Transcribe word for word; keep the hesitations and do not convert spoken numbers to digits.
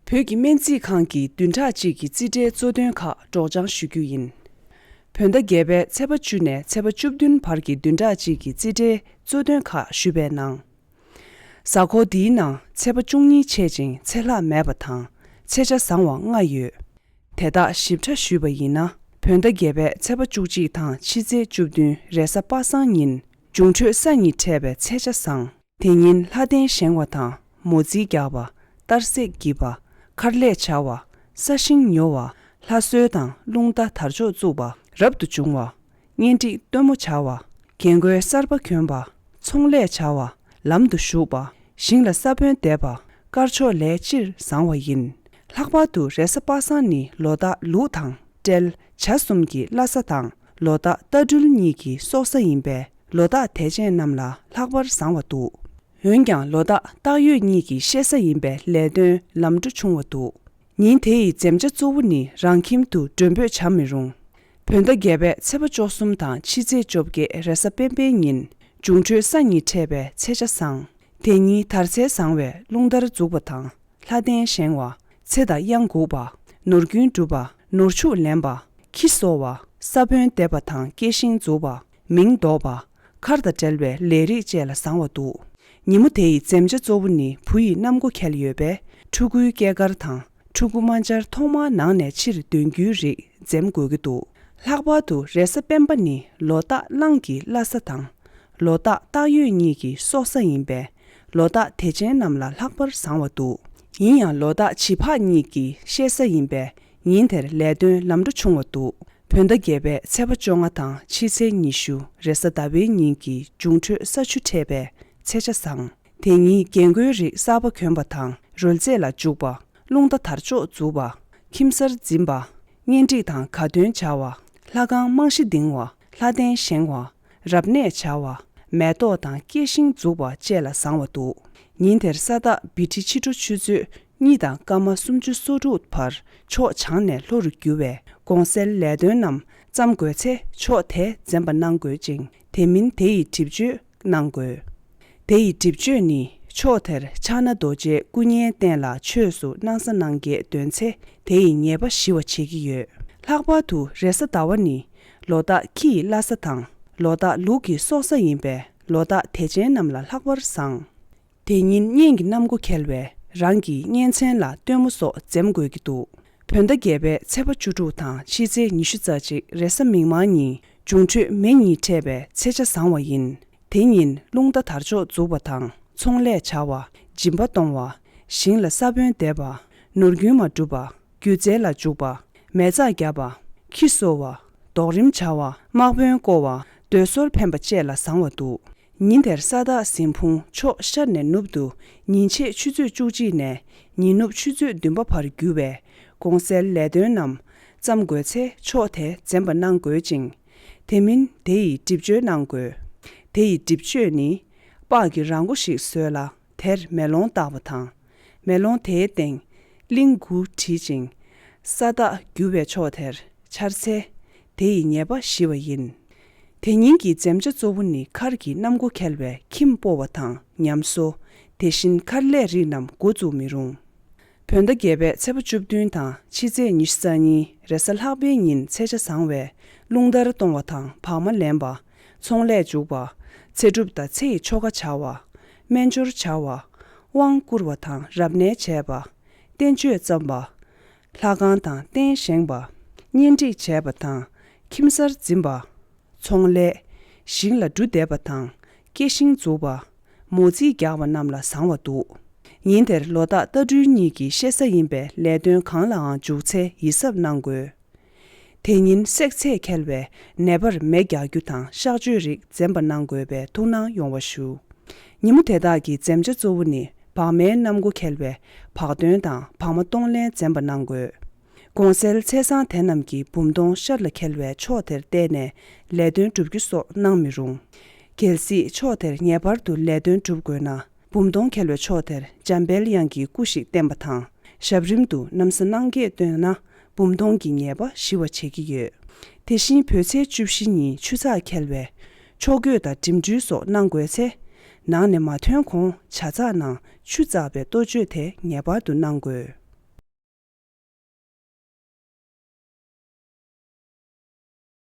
བོད་ཀྱི་སྨན་རྩིས་ཁང་གི་བདུན་ཕྲག་གཅིག་གི་རྩིས་ཁྲའི་གཙོ་དོན་ཁག་སྒྲོག་སྦྱང་ཞུ་རྒྱུ་ཡིན། བོད་ཟླ་བརྒྱད་པའི་ཚེས་པ་བཅུ་ནས་ཚེས་པ་བཅུ་བདུན་བར་གྱི་བདུན་ཕྲག་གཅིག་གི་རྩིས་ཁྲའི་གཙོ་དོན་ཁག་ཞུས་པའི་ནང་། གཟའ་འཁོར་འདིའི་ནང་ཚེས་པ་བཅུ་གཉིས་ཆད་ཅིང་ཚེས་ལྷག་མེད་པ་དང་ཚེས་ཆ་བཟང་བ་ལྔ་ཡོད། དེ་དག་ཞིབ་ཕྲ་ཞུས་པ་ཡིན་ན། བོད་ཟླ་བརྒྱད་པའི་ཚེས་པ་བཅུ་གཅིག་དང་ཕྱི་ཚེས་བཅུ་བདུན་རེས་གཟའ་པ་སངས་ཉིན་འབྱུང་འཕྲོད་ས་གཉིས་འཕྲད་པའི་ཚེས་ཆ་བཟང་། དེ་ཉིན་ལྷ་རྟེན་བཞེངས་བ་དང་མོ་རྩིས་རྒྱག་པ། གཏར་སྲེག་བགྱིས་པ། མཁར་ལས་བྱ་བ། ས་ཞིང་ཉོ་བ། ལྷ་གསོལ་དང་རླུང་རྟ་དར་ལྕོག་བཙུགས་པ། རབ་ཏུ་བྱུང་བ། གཉེན་སྒྲིག་སྟོན་མོ་བྱ་བ། རྒན་རྒོན་གསར་པ་གྱོན་པ། ཚོང་ལས་བྱ་བ། ལམ་དུ་ཞུགས་པ། ཞིང་ལ་ས་བོན་འདེབས་པ། དཀར་ཕྱོགས་ལས་སྤྱིར་བཟང་བ་ཡིན། ལྷག་པར་དུ་རེས་གཟའ་པ་སངས་ནི་ལོ་རྟགས་ལུག་དང་སྤྲེལ། བྱ་གསུམ་གྱི་བླ་གཟའ་དང་ལོ་རྟགས་རྟ་སྦྲུལ་གཉིས་ཀྱི་སྲོག་གཟའ་ཡིན་པས་ལོ་རྟགས་དད་ཅན་རྣམས་ལ་ལྷག་པར་བཟང་བ་འདུག་འོན་ཀྱང་ལོ་རྟགས་སྟག་ཡོས་གཉིས་ཀྱི་བཤད་གཟའ་ཡིན་པས་ལས་དོན་ལམ་འགྲོ་ཆུང་བ་འདུག་ཉིན་དེ་ཡི་འཛེམ་བྱ་གཙོ་བོ་ནི་རང་ཁྱིམ་དུ་མགྲོན་འབོད་བྱ་མི་རུང་། བོད་ཟླ་བརྒྱད་པའི་ཚེས་པ་བཅུ་གསུམ་དང་ཕྱི་ཚེས་བཅོ་བརྒྱད་རེས་གཟའ་སྤེན་པའི་ཉིན་འབྱུང་འཕྲོད་ས་གཉིས་འཕྲད་པའི་ཚེས་ཆ་བཟང་། དེ་ཉིན་དར་ཚེས་བཟང་བས་རླུང་དར་འཛུགས་པ་དང་། ལྷ་རྟེན་བཞེངས་བ། ཚེ་དང་གཡང་འགུགས་པ། ནོར་རྒྱུན་སྒྲུབ་པ། ནོར་ཕྱུགས་ལེན་པ། ཁྱི་གསོ་བ། ས་བོན་འདེབས་པ་དང་སྐྱེ་ཤིང་འཛུགས་པ། མིང་འདོགས་པ། མཁར་དང་འབྲེལ་བའི་ལས་རིགས་བཅས་ལ་བཟང་བ་འདུག་ཉིན་མོ་དེ་ཡི་འཛེམ་བྱ་གཙོ་བོ་ནི་བུ་ཡི་གནམ་སྒོ་འཁེལ་ཡོད་པས་ཕྲུ་གུའི་སྐྱེས་སྐར་དང་ཕྲུ་གུ་དམར་འབྱར་ཐོག་མར་ནང་ནས་ཕྱིར་འདོན་རྒྱུའི་རིགས་འཛེམ་དགོས་ཀྱི་འདུག་ལྷག་པར་དུ་རེས་གཟའ་སྤེན་པ་ནི་ལོ་རྟགས་གླང་གི་བླ་གཟའ་དང་། ལོ་རྟགས་སྟག་ཡོས་གཉིས་ཀྱི་སྲོག་གཟའ་ཡིན་པས། ལོ་རྟགས་དད་ཅན་རྣམས་ལ་ལྷག་པར་བཟང་བ་འདུག་ཡིན་ཡང་ལོ་རྟགས་བྱི་ཕག་གཉིས་ཀྱི་བཤད་གཟའ་ཡིན་པས་ཉིན་དེར་ལས་དོན་ལམ་འགྲོ་ཆུང་བ་འདུག་བོད་ཟླ་བརྒྱད་པའི་ཚེས་པ་བཅོ་ལྔ་དང་ཕྱི་ཚེས་ཉི་ཤུ་རེས་གཟའ་ཟླ་བའི་ཉིན་གྱི་འབྱུང་འཕྲོད་ས་བཅུ་འཕྲད་པའི་ཚེས་ཆ་བཟང་། དེ་ཉིན་རྒན་རྒོན་རིགས་གསར་པ་གྱོན་པ་དང་རོལ་རྩེད་ལ་འཇུག་པ། རླུང་རྟ་དར་ལྕོག་འཛུགས་པ། ཁྱིམ་གསར་འཛིན་པ། གཉེན་སྒྲིག་དང་དགའ་སྟོན་བྱ་བ། ལྷ་ཁང་རྨང་གཞི་འདིང་བ། ལྷ་རྟེན་བཞེངས་བ། རབ་གནས་བྱ་བ། མེ་ཏོག་དང་སྐྱེ་ཤིང་འཛུགས་པ་བཅས་ལ་བཟང་བ་འདུག་ཉིན་དེར་ས་བདག་བི་ཁྲི་ཕྱི་དྲོ་ཆུ་ཚོད་གཉིས་དང་སྐར་མ་སུམ་ཅུ་སོ་དྲུག་བར་ཕྱོགས་བྱང་ནས་ལྷོ་རུ་རྒྱུ་བས་དགོང་སེལ་ལས་དོན་རྣམས་བརྩམ་དགོས་ཚེ་ཕྱོགས་དེ་འཛེམ་པ་གནང་དགོས་ཅིང་དེ་མིན་དེ་ཡི་སྒྲིབ་གཅོད་གནང་དགོས། དེ་ཡི་སྒྲིབ་གཅོད་ནི་ཕྱོགས་དེར་ཕྱག་ན་རྡོ་རྗེའི་སྐུ་བརྙན་བསྟན་ལ་ཆོས་སུ་སྣང་ས་གནང་གེ་འདོན་ཚེ་དེ་ཡི་ཉེས་པ་ཞི་བ་བྱེད་ཀྱི་ཡོད། ལྷག་པར་དུ་རེས་གཟའ་ཟླ་བ་ནི་ལོ་རྟགས་ཁྱི་ཡི་བླ་གཟའ་དང་ལོ་རྟགས་ལུག་གི་སྲོག་གཟའ་ཡིན་པས་ལོ་རྟགས་དད་ཅན་རྣམས་ལ་ལྷག་པར་བཟང་། དེ་ཉིན་གཉེན་གྱི་གནམ་སྒོ་འཁེལ་བས་རང་གི་གཉེན་ཚན་ལ་སྟོན་མོ་སོགས་འཛེམ་དགོས་ཀྱི་འདུག་བོད་ཟླ་བརྒྱད་པའི་ཚེས་པ་བཅུ་དྲུག་དང་ཕྱི་ཚེས་ཉི་ཤུ་རྩ་གཅིག་རེས་གཟའ་མིག་དམར་ཉིན་འབྱུང་འཕྲོད་མེ་གཉིས་འཕྲད་པའི་ཚེས་ཆ་བཟང་བ་ཡིན། དེ་ཉིན་རླུང་རྟ་དར་ལྕོག་འཛུགས་པ་དང་ཚོང་ལས་བྱ་བ། སྦྱིན་པ་གཏོང་བ། ཞིང་ལ་ས་བོན་འདེབས་པ། ནོར་རྒྱུན་མ་བསྒྲུབ་པ། སྒྱུ་རྩལ་ལ་འཇུག་པ། མེ་བཙའ་བརྒྱབ་པ། ཁྱི་གསོ་བ། རྡོག་རིམ་བྱ་བ། དམག་དཔོན་བསྐོ་བ། སྡོད་སོར་འཕེན་པ་བཅས་ལ་བཟང་བ་འདུག་ཉིན་དེར་ས་བདག་ཟིན་ཕུང་ཕྱོགས་ཤར་ནས་ནུབ་ཏུ་ཉིན་ཕྱེད་ཆུ་ཚོད་བཅུ་གཅིག་ནས་ཉིན་ནུབ་ཆུ་ཚོད་བདུན་པ་བར་རྒྱུ་བས་དགོང་སེལ་ལས་དོན་རྣམས་བརྩམ་དགོས་ཚེ་ཕྱོགས་དེ་འཛེམ་པ་གནང་དགོས་ཅིང་། དེ་མིན་དེ་ཡི་སྒྲིབ་གཅོད་གནང་དགོས། དེ་ཡི་སྒྲིབ་གཅོད་ནི། སྤགས་ཀྱི་ར་མགོ་ཞིག་བཟོས་ལ་དེར་མེ་ལོང་བཏགས་པ་དང་། མེ་ལོང་དེའི་སྟེང་གླིང་དགུ་བྲིས་ཅིང་། ས་བདག་རྒྱུ་བའི་ཕྱོགས་དེར་འཕྱར་ཚེ། དེ་ཡི་ཉེས་པ་ཞི་བ་ཡིན། དེ་ཉིན་གྱི་འཛེམ་བྱ་གཙོ་བོ་ནི་མཁར་གྱི་གནམ་སྒོ་འཁེལ་བས་ཁྱིམ་སྤོ་བ་དང་ཉམས་གསོ། དེ་བཞིན་མཁར་ལས་རིགས་རྣམས་འགོ་བཙུགས་མི་རུང་། བོད་ཟླ་བརྒྱད་པའི་ཚེས་པ་བཅུ་བདུན་དང་ཕྱི་ཚེས་ཉི་ཤུ་རྩ་གཉིས་རེས་གཟའ་ལྷག་པའི་ཉིན་ཚེས་ཆ་བཟང་བས་རླུང་དར་གཏོང་བ་དང་བག་མ་ལེན་པ། ཚོང་ལས་འཇུག་པ། ཚེ་སྒྲུབ་དང་ཚེ་ཡི་ཆོ་ག་བྱ་བ། སྨན་སྦྱོར་བྱ་བ། དབང་བསྐུར་བ་དང་རབ་གནས་བྱས་པ། བསྟན་བཅོས་བརྩམས་པ། ལྷ་ཁང་དང་རྟེན་བཞེངས་པ། གཉེན་སྒྲིག་བྱས་པ་དང་ཁྱིམ་གསར་འཛིན་པ། ཚོང་ལས། ཞིང་ལ་འབྲུ་འདེབས་པ་དང་སྐྱེ་ཤིང་འཛུགས་པ། མོ་རྩིས་རྒྱག་པ་རྣམས་ལ་བཟང་བ་འདུག་ཉིན་དེར་ལོ་རྟགས་རྟ་སྦྲུལ་གཉིས་ཀྱི་བཤད་གཟའ་ཡིན་པས་ལས་དོན་གང་ལའང་འཇུག་ཚེ་ཡིད་གཟབ་གནང་དགོས། དེ་ཉིན་བསྲེག་ཚད་འཁེལ་བའི་ནད་པར་མེ་རྒྱག་རྒྱུ་དང་གཤག་བཅོས་རིགས་འཛེམ་པ་གནང་དགོས་པའི་ཐུགས་སྣང་ཡོང་བ་ཞུ། ཉིན་མོ་དེ་དག་གི་འཛེམ་བྱ་གཙོ་བོ་ནི་བག་མའི་གནམ་སྒོ་འཁེལ་བས་བག་སྟོན་དང་བག་མ་གཏོང་ལེན་འཛེམ་པ་གནང་དགོས། དགོང་སེལ་ཚེས་བཟང་དེ་རྣམས་ཀྱིས་འབུམ་སྟོང་ཤར་ལ་འཁེལ་བའི་ཕྱོགས་དེར་བལྟས་ནས་ལས་དོན་བསྒྲུབ་རྒྱུ་སོགས་གནང་མི་རུང་། གལ་སྲིད་ཕྱོགས་དེར་ངེས་པར་དུ་ལས་དོན་བསྒྲུབ་དགོས་ན། འབུམ་སྟོང་འཁེལ་བའི་ཕྱོགས་དེར་འཇམ་དཔལ་དབྱངས་ཀྱི་སྐུ་ཞིག་བསྟན་པ་དང་། ཞབས་རིམ་དུ་ན་བཟའ་གནང་གེ་བཏོན་ན་འབུམ་སྟོང་གི་ཉེས་པ་ཞི་བ་བྱེད་ཀྱི་ཡོད། དེ་བཞིན་བོད་ཚེས་བཅུ་བཞི་ཉིན་ཆུ་ཚགས་འཁེལ་བས་ཆོ་གོས་དང་འགྲིམ་འགྲུལ་སོགས་གནང་དགོས་ཚེ། ནང་ནས་མ་ཐོན་གོང་ཇ་ཚགས་ནང་ཆུ་བཙགས་པའི་གཏོ་བཅོས་དེ་ངེས་པར་དུ་གནང་དགོས།